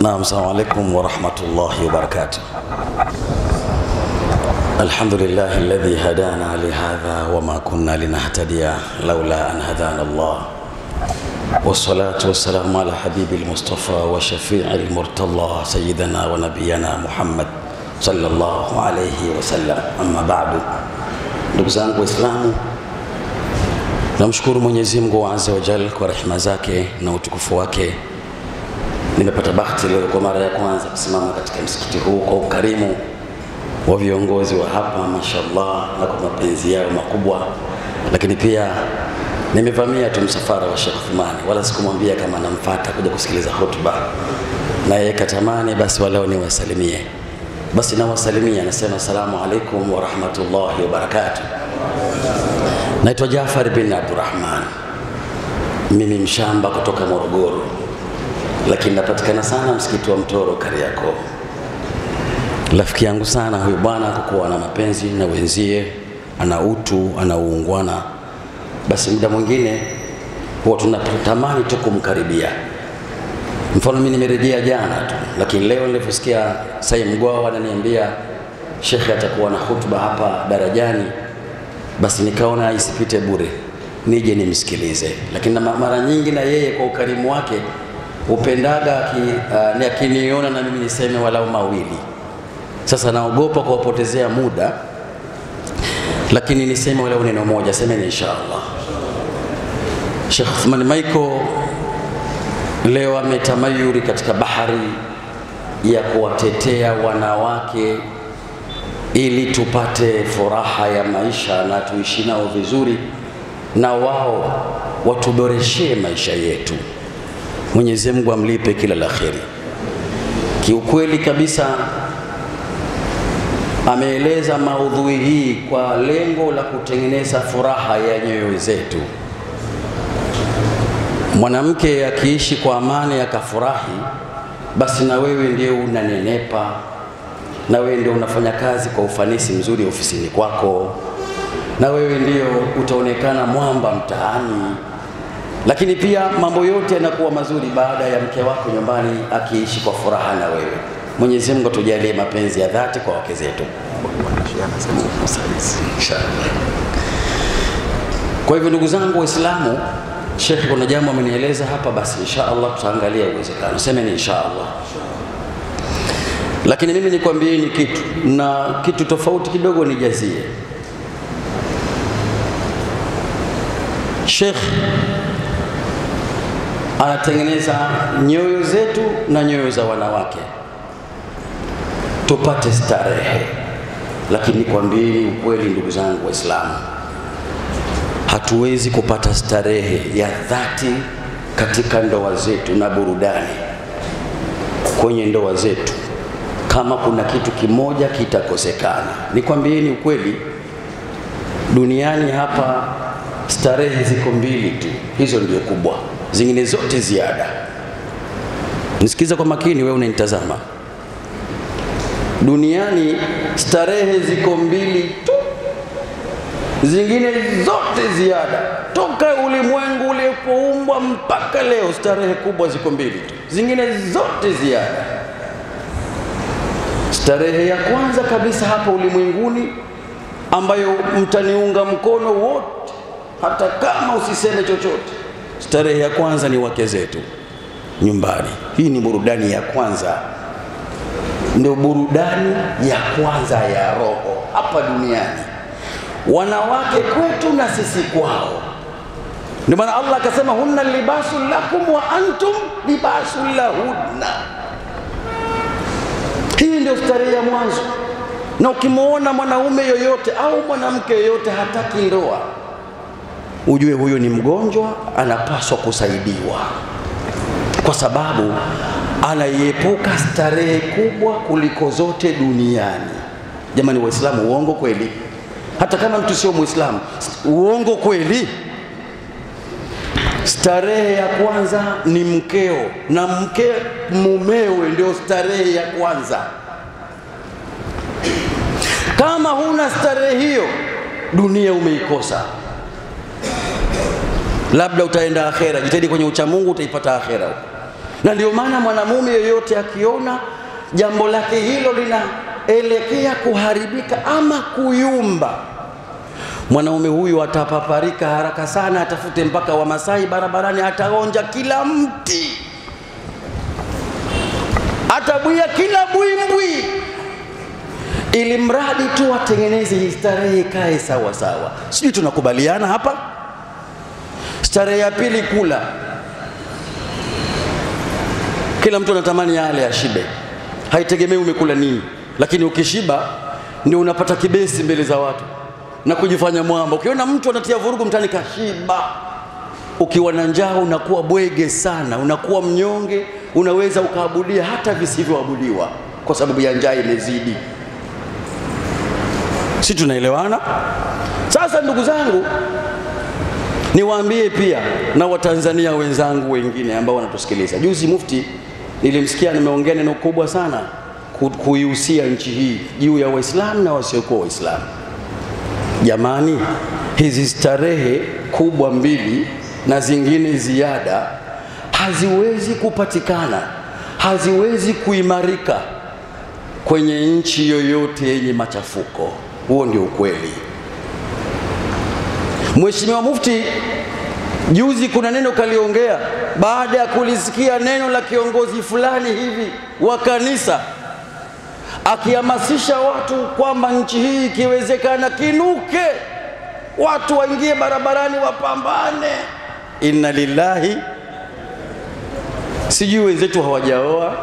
Naam, assalamu alaikum wa rahmatullahi wa barakatuh. Alhamdulillahi alladhi hadana li hadha wa ma kunna linahtadiya laula an hadana Allah. Wassalatu wassalamu ala habibil Mustafa wa shafi'il murtala sayyidina wa nabiyyina Muhammad sallallahu alayhi wa sallam. Amma ba'du. Ndugu zangu Waislamu, namshukuru Mwenyezi Mungu Azza wa Jalla kwa rehema zake na utukufu wake. Nimepata bahati leo kwa mara ya kwanza kusimama katika msikiti huu kwa ukarimu wa viongozi wa hapa, mashallah, na kwa mapenzi yao makubwa. Lakini pia nimevamia tu msafara wa Sheikh Uthmani, wala sikumwambia kama namfuata kuja kusikiliza hotuba, na yeye katamani basi waleo niwasalimie. Basi nawasalimia, nasema asalamu alaikum wa rahmatullahi wa barakatuh. Naitwa Jafar bin Abdurrahman, mimi mshamba kutoka Morogoro, lakini napatikana sana msikiti wa Mtoro Kariakoo. Rafiki yangu sana huyu bwana, kwa kuwa ana mapenzi na wenzie, ana utu, ana uungwana, basi muda mwingine huwa tunatamani tu kumkaribia. Mfano mimi nimerejea jana tu, lakini leo niliposikia Said Mgwawa ananiambia Sheikh atakuwa na hutuba hapa Darajani, basi nikaona isipite bure, nije nimsikilize. Lakini mara nyingi na yeye kwa ukarimu wake upendaga akiniona na mimi niseme walau mawili. Sasa naogopa kuwapotezea muda, lakini niseme walau neno moja, semeni inshallah. Sheikh Uthman Michael leo ametamayuri katika bahari ya kuwatetea wanawake ili tupate furaha ya maisha na tuishi nao vizuri, na wao watuboreshee maisha yetu. Mwenyezi Mungu amlipe kila la kheri. Kiukweli kabisa ameeleza maudhui hii kwa lengo la kutengeneza furaha ya nyoyo zetu. Mwanamke akiishi kwa amani akafurahi, basi na wewe ndio unanenepa, na wewe ndio unafanya kazi kwa ufanisi mzuri ofisini kwako, na wewe ndio utaonekana mwamba mtaani. Lakini pia mambo yote yanakuwa mazuri baada ya mke wako nyumbani akiishi kwa furaha na wewe. Mwenyezi Mungu atujalie mapenzi ya dhati kwa wake zetu. Kwa hivyo ndugu zangu Waislamu, Sheikh kuna jambo amenieleza hapa, basi inshallah tutaangalia uwezekano. Semeni inshallah. Lakini mimi nikwambieni kitu, na kitu tofauti kidogo nijazie. Sheikh anatengeneza nyoyo zetu na nyoyo za wanawake tupate starehe. Lakini nikwambieni ukweli ndugu zangu Waislamu, hatuwezi kupata starehe ya dhati katika ndoa zetu na burudani kwenye ndoa zetu kama kuna kitu kimoja kitakosekana. Nikwambieni ukweli, duniani hapa starehe ziko mbili tu, hizo ndio kubwa, zingine zote ziada. Nisikiza kwa makini wewe unanitazama. Duniani starehe ziko mbili tu, zingine zote ziada. Toka ulimwengu ulipoumbwa mpaka leo starehe kubwa ziko mbili tu, zingine zote ziada. Starehe ya kwanza kabisa hapa ulimwenguni, ambayo mtaniunga mkono wote hata kama usiseme chochote, starehe ya kwanza ni wake zetu nyumbani. Hii ni burudani ya kwanza, ndio burudani ya kwanza ya roho hapa duniani, wanawake kwetu na sisi kwao. Ndio maana Allah akasema hunna libasul lakum wa antum libasul lahunna. Hii ndio starehe ya mwanzo. Na ukimuona mwanaume yoyote au mwanamke yoyote hataki ndoa, ujue huyo ni mgonjwa, anapaswa kusaidiwa, kwa sababu anaiepuka starehe kubwa kuliko zote duniani. Jamani Waislamu, uongo kweli? Hata kama mtu sio Muislamu, uongo kweli? Starehe ya kwanza ni mkeo, na mke mumewe ndio starehe ya kwanza. Kama huna starehe hiyo, dunia umeikosa. Labda utaenda akhera, jitahidi kwenye ucha Mungu utaipata akhera huko. Na ndio maana mwanamume yeyote akiona jambo lake hilo linaelekea kuharibika ama kuyumba, mwanaume huyu atapaparika haraka sana, atafute mpaka Wamasai barabarani, ataonja kila mti, atabwia kila bwimbwi, ili mradi tu atengeneze starehe ikae sawa sawa. Sijui tunakubaliana hapa? Starehe ya pili, kula. Kila mtu anatamani yale ashibe, haitegemei umekula nini, lakini ukishiba ndio unapata kibesi mbele za watu na kujifanya mwamba. Ukiona mtu anatia vurugu mtaani, kashiba. Ukiwa na njaa unakuwa bwege sana, unakuwa mnyonge, unaweza ukaabudia hata visivyoabudiwa kwa sababu ya njaa imezidi. Si tunaelewana? Sasa ndugu zangu, niwaambie pia na Watanzania wenzangu wengine ambao wanatusikiliza. Juzi Mufti nilimsikia nimeongea neno kubwa sana kuihusia nchi hii juu ya Waislamu na wasiokuwa Waislamu. Jamani, hizi starehe kubwa mbili na zingine ziada haziwezi kupatikana, haziwezi kuimarika kwenye nchi yoyote yenye machafuko. Huo ndio ukweli. Mheshimiwa Mufti juzi kuna neno kaliongea baada ya kulisikia neno la kiongozi fulani hivi wa kanisa akihamasisha watu kwamba nchi hii ikiwezekana kinuke, watu waingie barabarani wapambane. Inna lillahi. Sijui wenzetu hawajaoa,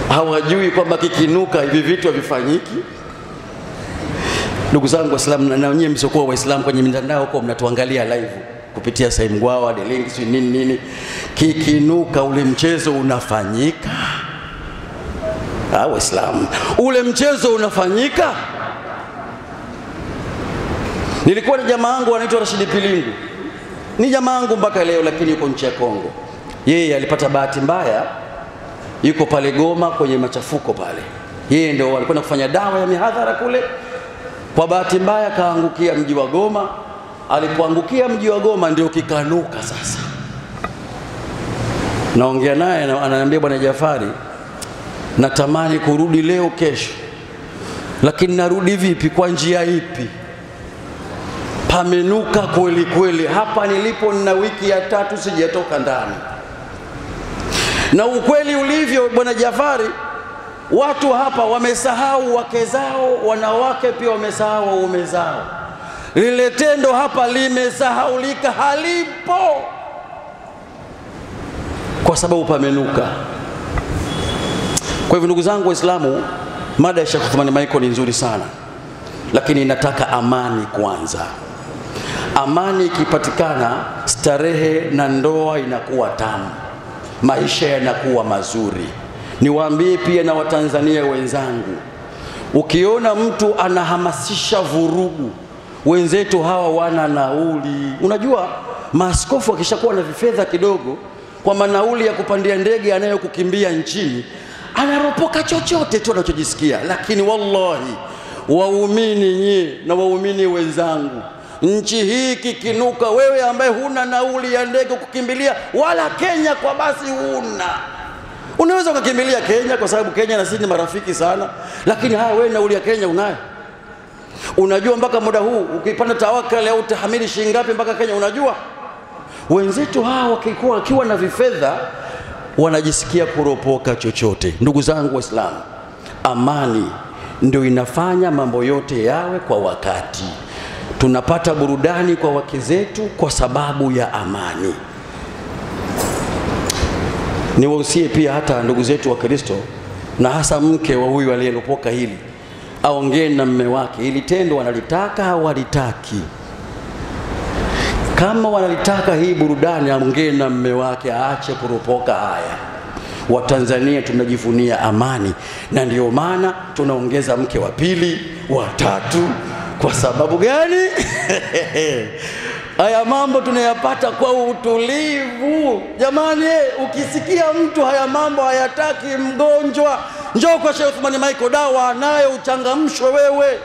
hawajui kwamba kikinuka hivi vitu havifanyiki. Ndugu zangu Waislamu na nyinyi msiokuwa Waislamu kwenye mitandao huko mnatuangalia live kupitia Saim Gwawa, The Link, nini nini, kikinuka ule mchezo unafanyika. Waislamu, ule mchezo unafanyika. Nilikuwa na jamaa wangu anaitwa Rashidi Pilingu, ni jamaa wangu mpaka leo, lakini yuko nchi ya Kongo. Yeye alipata bahati mbaya, yuko pale Goma kwenye machafuko pale. Yeye ndio alikwenda kufanya dawa ya mihadhara kule. Kwa bahati mbaya kaangukia mji wa Goma. Alipoangukia mji wa Goma ndio kikanuka sasa. Naongea naye ananiambia, Bwana Jafari, natamani kurudi leo kesho, lakini narudi vipi? Kwa njia ipi? Pamenuka kweli kweli. Hapa nilipo nina wiki ya 3 sijatoka ndani. Na ukweli ulivyo, Bwana Jafari, watu hapa wamesahau wake zao, wanawake pia wamesahau waume zao. Lile tendo hapa limesahaulika, halipo, kwa sababu pamenuka. Kwa hivyo ndugu zangu Waislamu, mada ya Sheikh Uthman Michael ni nzuri sana, lakini inataka amani kwanza. Amani ikipatikana, starehe na ndoa inakuwa tamu, maisha yanakuwa mazuri. Niwaambie pia na Watanzania wenzangu, ukiona mtu anahamasisha vurugu, wenzetu hawa wana nauli. Unajua maaskofu akishakuwa na vifedha kidogo, kwa manauli ya kupandia ndege anayokukimbia nchini, anaropoka chochote tu anachojisikia. Lakini wallahi, waumini nyie na waumini wenzangu, nchi hii kikinuka, wewe ambaye huna nauli ya ndege kukimbilia, wala Kenya kwa basi huna, unaweza ukakimbilia Kenya kwa sababu Kenya na sisi ni marafiki sana, lakini haya, wewe nauli ya Kenya unayo? Unajua mpaka muda huu ukipanda Tawakal au utahamili shilingi ngapi mpaka Kenya? Unajua wenzetu hawa wakiwa na vifedha wanajisikia kuropoka chochote. Ndugu zangu Waislamu, amani ndio inafanya mambo yote yawe kwa wakati. Tunapata burudani kwa wake zetu kwa sababu ya amani. Niwahusie pia hata ndugu zetu wa Kristo, na hasa mke wa huyu aliyelopoka hili, aongee na mume wake, ili tendo wanalitaka au hawalitaki. Kama wanalitaka hii burudani, aongee na mume wake, aache kuropoka haya. Watanzania tunajivunia amani, na ndio maana tunaongeza mke wa pili, wa tatu. Kwa sababu gani? Haya mambo tunayapata kwa utulivu. Jamani, ukisikia mtu haya mambo hayataki, mgonjwa, njoo kwa Sheikh Uthman Michael, dawa anayo, uchangamshwe wewe.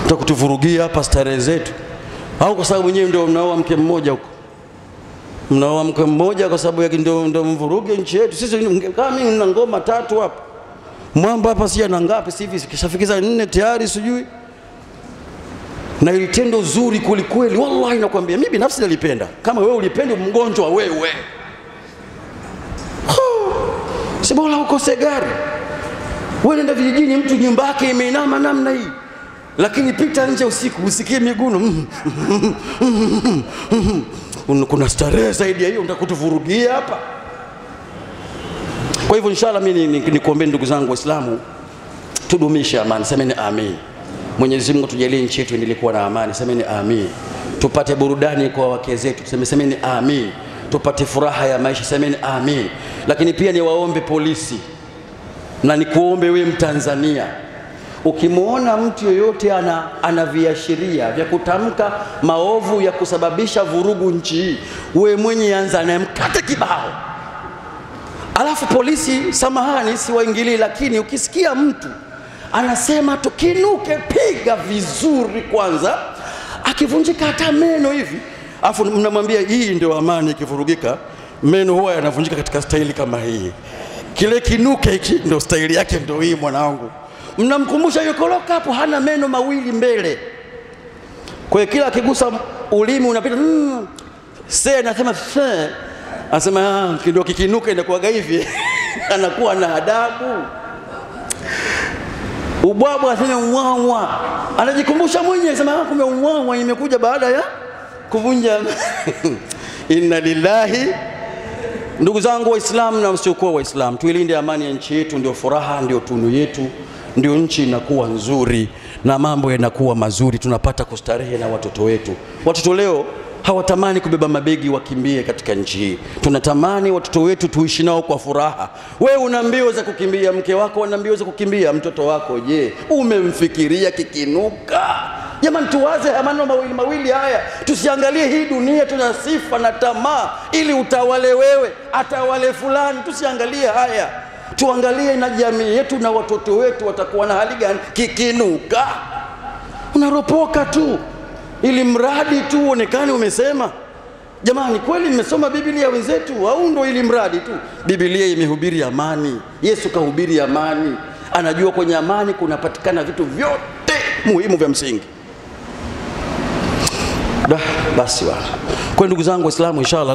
Tutakutuvurugia hapa starehe zetu. Au kwa sababu nyewe ndio mnaoa mke mmoja huko? Mnaoa mke mmoja kwa sababu yake ndio mvuruge nchi yetu. Sisi kama mimi nina ngoma 3 hapa. Mwamba hapa si ana ngapi si hivi kishafikiza 4 tayari sijui. Na ile tendo zuri kweli, wallahi nakwambia mimi binafsi nalipenda. Kama wewe ulipenda, mgonjwa wewe. Si bora ukose gari. Wewe nenda vijijini, mtu nyumba yake imeinama namna hii. Lakini pita nje usiku usikie miguno. Kuna starehe zaidi ya hiyo nitakutuvurugia hapa. Kwa hivyo inshallah mimi nikuombe ndugu zangu Waislamu, tudumishe amani. Semeni amin. Mwenyezi Mungu tujalie nchi yetu endelee kuwa na amani. Semeni amin. Tupate burudani kwa wake zetu. Semeni amin. Tupate furaha ya maisha. Semeni amin. Lakini pia niwaombe polisi na nikuombe wewe Mtanzania, ukimuona mtu yoyote ana viashiria vya kutamka maovu ya kusababisha vurugu nchi hii, wewe mwenye anza naye, mkate kibao. Alafu polisi, samahani siwaingilii, lakini ukisikia mtu anasema tukinuke, piga vizuri kwanza, akivunjika hata meno hivi, afu mnamwambia hii ndio amani ikivurugika, meno huwa yanavunjika katika staili kama hii. Kile kinuke hiki ndio staili yake, ndio hii mwanangu. Mnamkumbusha yukoloka hapo hana meno mawili mbele. Kwa hiyo kila akigusa ulimi unapita se anasema se, anasema ndio kikinuka inakuwa hivi. Anakuwa na adabu. Ubwabwa anasema uwawa. Anajikumbusha mwenyewe anasema kumbe uwawa imekuja baada ya kuvunja. Inna lillahi. Ndugu zangu Waislamu na msiokuwa Waislamu, tuilinde amani ya nchi yetu, ndio furaha, ndio tunu yetu, ndio nchi inakuwa nzuri na mambo yanakuwa mazuri, tunapata kustarehe na watoto wetu. Watoto leo hawatamani kubeba mabegi wakimbie katika nchi hii. Tunatamani watoto wetu tuishi nao kwa furaha. Wewe una mbio za kukimbia, mke wako ana mbio za kukimbia, mtoto wako je, umemfikiria kikinuka? Jamani, tuwaze maneno mawili mawili haya. Tusiangalie hii dunia tuna sifa na tamaa ili utawale wewe, atawale fulani. Tusiangalie haya. Tuangalie na jamii yetu na watoto wetu watakuwa na hali gani kikinuka. Unaropoka tu ili mradi tu uonekane umesema. Jamani, kweli mmesoma Biblia wenzetu au ndo ili mradi tu? Biblia imehubiri amani. Yesu kahubiri amani. Anajua kwenye amani kunapatikana vitu vyote muhimu vya msingi. Basi bwana. Kwa ndugu zangu Waislamu, inshallah